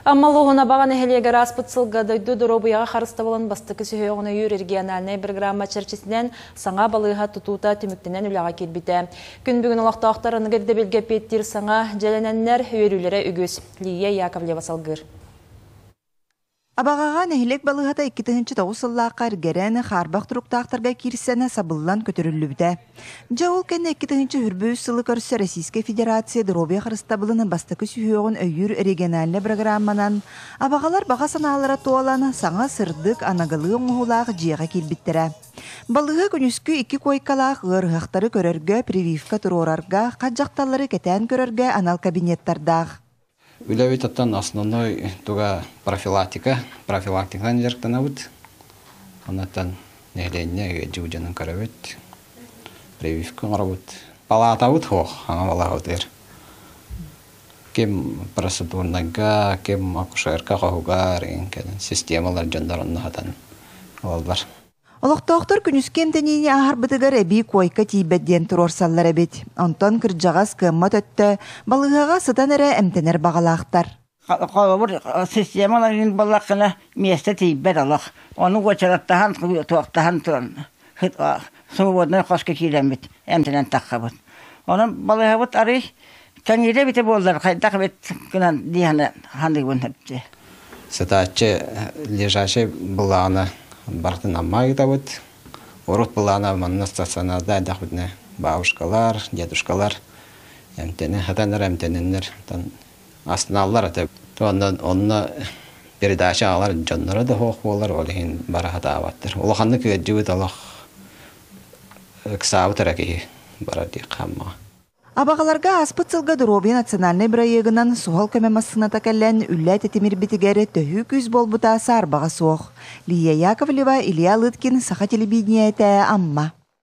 Амма улууһун Абаҕа нэһилиэгэр ааспыт сылга дойду доруобуйаҕа харыстабылын бастакы сүһүөҕүн өйүүр региональнай программа чэрчитинэн саҥа балыыһа тутуута түмүктэнэн үлэҕэ киирбитэ. Күн бүгүн олохтоохтор аныгы ирдэбилгэ эппиэттиир саҥа дьиэлэнэннэр үөрүүлэрэ үгүс. Лия Яковлева салгыыр. Абаҕаҕа нэһилиэк балыыһата 2009 сыллаахха эргэрэн, хаарбах туруктаахтарга киирсэн сабыллан көтүрүллүбүтэ. Дьэ ол кэннэ 2023 сылы көрсө Российскай Федерация доруобуйа харыстабылын бастакы сүһүөҕүн өйүүр региональнай программанан абаҕалар баҕа санаалара туолан, саҥа сырдык, аныгылыы оҥоһуулаах дьиэҕэ киирбиттэрэ. Балыыһа күнүскү икки куойкалаах ыарыһахтары көрөргө, прививка туруорарга, хат дьахталлары кэтээн көрөргө анал кабинеттардаах. Үлэбит оттон основной туга профилактика, профилактиканан дьарыктанабыт. Оннуттан нэһилиэнньэ ыалдьыбыт дьонун көрөбүт, прививка оҥоробут. Палаатабыт суох, ама балаһабытыгар. Ким процедурнайга, ким акушерка хоһугар, системалар дьоннор онно хатан ылаллар. Олохтоохтор күнүскү эмтэниини ааһарбытыгар эбии куойка тиийбэт диэн туруорсаллар эбит. Онтон кырдьаҕас кыаммат өттө балыыһаҕа сытан эрэ эмтэнэр баҕалаахтар. Холобур, системаларын буллаххына миэстэ тиийбэт олох. Ону уочараттаһан, туохтаһан туран свободнай хоско киирэммит эмтэнэн таххабыт. Онон балыыһабыт арый кэҥиирэ эбитэ буоллар хайдах эбит гынан дии саныыбын эбитэ. Сытааччы лежачий былаана барытын Амма ыытабыт. Урут былаана манна стационарда элбэхпитинэ бабушкалар, дедушкалар эмтэнэ сатаннар эмтэнэннэр астыналлар этэ. Онон онно передача аҕалар дьонноро да суох буолар, ол иһин бара сатаабаттар. Улаханнык ыалдьыбыт олох ыксаабыт эрэ киһи барар диэххэ Аммаҕа. Абаҕаларга ааспыт сылга доруобуйа национальнай бырайыагынан суһал көмө массыыната кэлэн үлэ тэтимирбитигэр төһүү күүс буолбута саарбаҕа суох. Лия Яковлева, Илья Лыткин, Саха телевидениетэ, Амма.